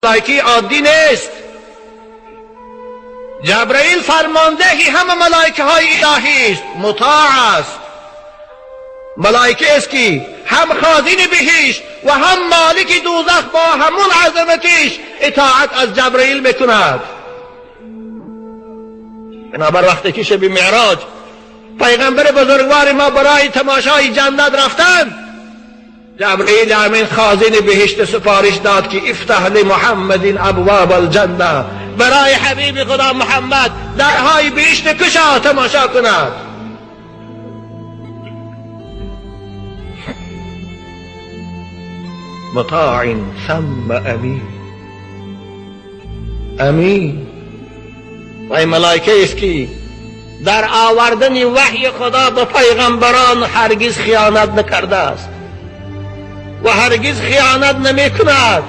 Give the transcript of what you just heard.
ملائکه عادی نیست. جبرئیل فرماندهی همه ملائکه های الهی است، مطاع است. ملائکه است که هم خازن بهشت و هم مالک دوزخ با همون عظمتش اطاعت از جبرئیل میکند. بنابر وقتی که شب معراج پیغمبر بزرگوار ما برای تماشای جنت رفتند، جبرئیل امین خازن بهشت سفارش داد که افتح لمحمد ابواب الجنه، برای حبیب خدا محمد درهای بهشت کشا تماشا کند. مطاع ثم امین. امین و ملائکه است که در آوردن وحی خدا به پیغمبران هرگز خیانت نکرده است و هرگز خیانت نمی کند.